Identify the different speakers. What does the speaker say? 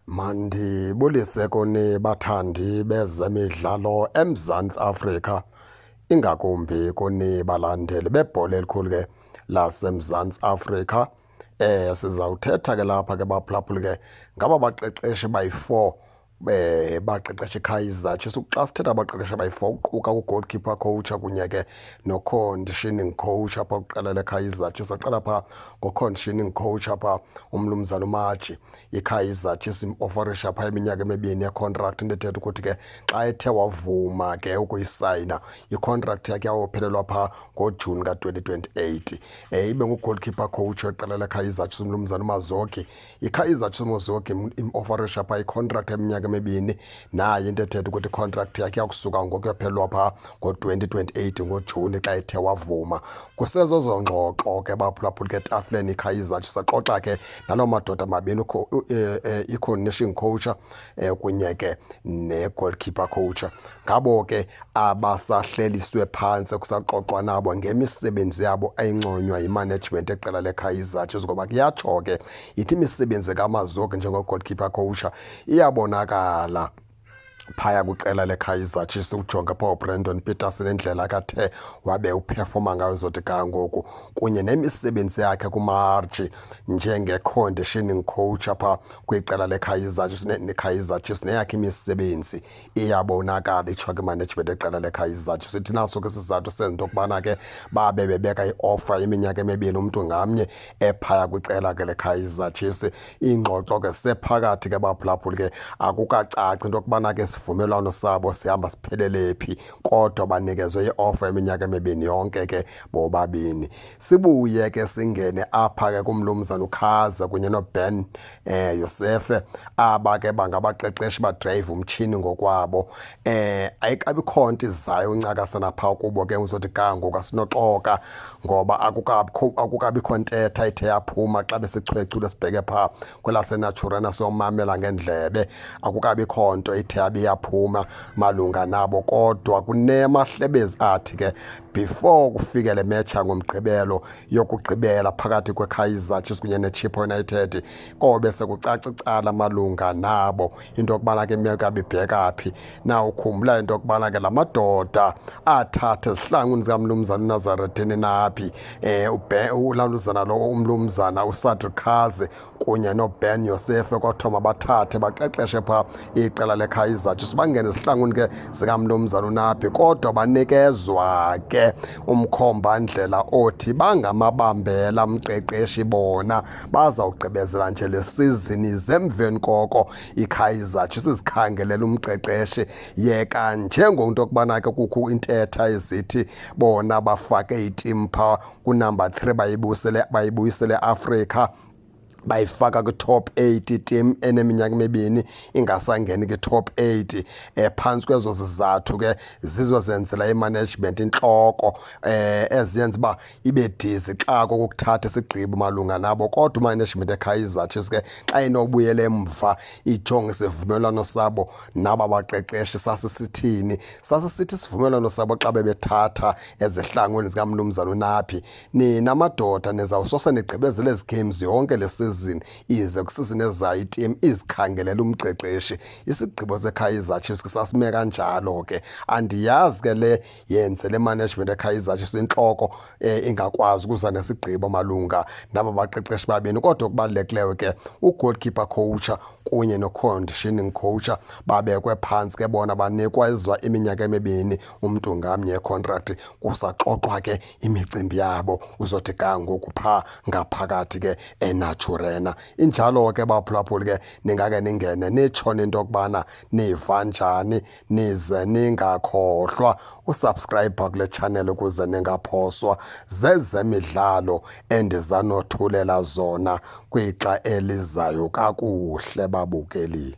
Speaker 1: Mandibulise kuni bathandi bezemidlalo eMzantsi Afrika, ingakumbi kuni balandeli bebhola elikhulu ke laseMzantsi Afrika. Sizawuthetha ke lapha ke baphulaphuli ke ngaba baqeqeshi bayi-4 baqeqesha iKaizer Chiefs. Xa sithetha abaqeqeshi abayi-4, kuquka u-goalkeeper coach kunye ke no-conditioning coach apha kwiqela leKaizer Chiefs. Aqala phaa ngo-conditioning coach apha, umnumzana uMaji. IKaizer Chiefs im-oferisha phaa iminyaka emibini yecontract, into ethetha ukuthi ke xa ethe wavuma ke ukuyisayina icontract yakhe yawophelelwa phaa ngoJuni ka-2028. Ibe ngu-goalkeeper coach weqela leKaizer Chiefs, umnumzana uMazoki. IKaizer Chiefs uMazoki im-oferisha phaa icontract yeminyaka emibini naye, into ethetha ukuthi icontract yakhe yakusuka ngoku yophelelwa phaa ngo-2028 ngoJuni xa ethe wavuma. Kusezozo ngxoxo ke baphulaphuli ke etafileni iKaizer Chiefs, saxoxa ke naloo madoda mabini, i-conditioning coach kunye ke ne-goalkeeper coach. Ngabo ke abasahleliswe phantsi, kusaxoxwa nabo ngemisebenzi yabo eyinconywa yimanagement eqela leKaizer Chiefs, ngoba kuyatsho ke ithi imisebenzi kaMazoki njengo-goalkeeper coach iyabonakala phaya kwiqela leKaizer Chiefs. Ujonge phaa uBrandon Petersen, indlela akathe wabe uperforma ngayo zothi ga ngoku, kunye nemisebenzi yakhe kuMarch njenge-conditioning coach apha kwiqela leKaizer Chiefs, neKaizer Chiefs neyakhe imisebenzi iyabonakala, itsho ke management eqela leKaizer Chiefs. Ithi naso ke isizathu senza into yokubana ke babe bebeka i-offer iminyaka emibini umntu ngamnye ephaya kwiqela ke leKaizer Chiefs. Iingxoxo ke sephakathi ke baphulaphuli ke, akukacaci into yokubana ke isivumelwano sabo sihamba siphelele phi, kodwa banikezwe i-offer yeminyaka emibini yonke ke bobabini. Sibuye ke singene apha ke kumnumzana uKhaza kunye noBen Yosefe. Aba ke bangabaqeqeshi, badrayiva umtshini ngokwabo. Ayikabikho nto izayo uncakasana phaa kubo ke uzothi ga ngoku, asinoxoka ngoba akukabikho ntetha ithe yaphuma xa besichwechule sibheke phaa kwelaseNaturena siyomamela ngendlebe. Akukabikho nto ithe yabe yaphuma malunga nabo, kodwa kunemahlebezi athi ke before kufike le match yangoMgqibelo yokugqibela phakathi kweKaizer Chiefs kunye neChippa United, kobe sekucaca icala malunga nabo, into yokubana ke imeko yabo ibheka phi na. Ukhumbula into yokubana ke la madoda athatha ezihlangwini zikamnumzana uNazaretini Nabi, ulaluzana lo umnumzana uSadri Kaze kunye noBen Yosefe, kwathiwa mabathathe baqeqeshe phaa iqela leKaizer Chiefs, bangene ezihlangwini ke zikamnumzana uNabi, kodwa banikezwa ke umkhombandlela othi bangamabambela mqeqeshi bona, bazawugqibezela nje le sizini, zemveni koko iKaizer Chiefs izikhangelela umqeqeshi. Yeka njengonto yokubana ke kukho intetha ezithi bona bafake iteam phaa kunumber 3, bayibuyisele Afrika, bayifaka kwi-top 8, team eneminyaka emibini ingasangeni kwi-top 8. Phantsi kwezo zizathu ke zizo zenzela i-management intloko eziyenza uba ibe dizi xa kokukuthatha isigqibo malunga nabo. Kodwa umanagement eKaizer Chiefs ke xa inobuyela emva ijonge isivumelwano sabo naba baqeqeshi sasisithini, sasisithi isivumelwano sabo xa bebethatha ezihlangwini zikamnumzana uNaphi, nina madoda nizawusose nigqibezele ezi games yonke le season, ize kwisizini ezayo iteam izikhangelela umqeqeshi. Isigqibo seKaizer Chiefs ke sasime kanjalo ke. Andiyazi ke le yenze le management eKaizer Chiefs intloko ingakwazi ukuza nesigqibo malunga naba baqeqeshi babini. Kodwa okubalulekileyo ke, ugoalkeeper coach kunye no-conditioning coach babekwe phantsi ke bona, banikwa izwa iminyaka emibini umntu ngamnye yecontract, kusaxoxwa ke imicimbi yabo uzothi ga ngoku phaa ngaphakathi ke eNaturena. Injalo ke baphulaphuli ke, ningake ningene nitsho into yokubana niva njani, nize ningakhohlwa usubscribe kule channel ukuze ningaphoswa zezemidlalo endizanothulela zona kwixa elizayo. Kakuhle babukeli.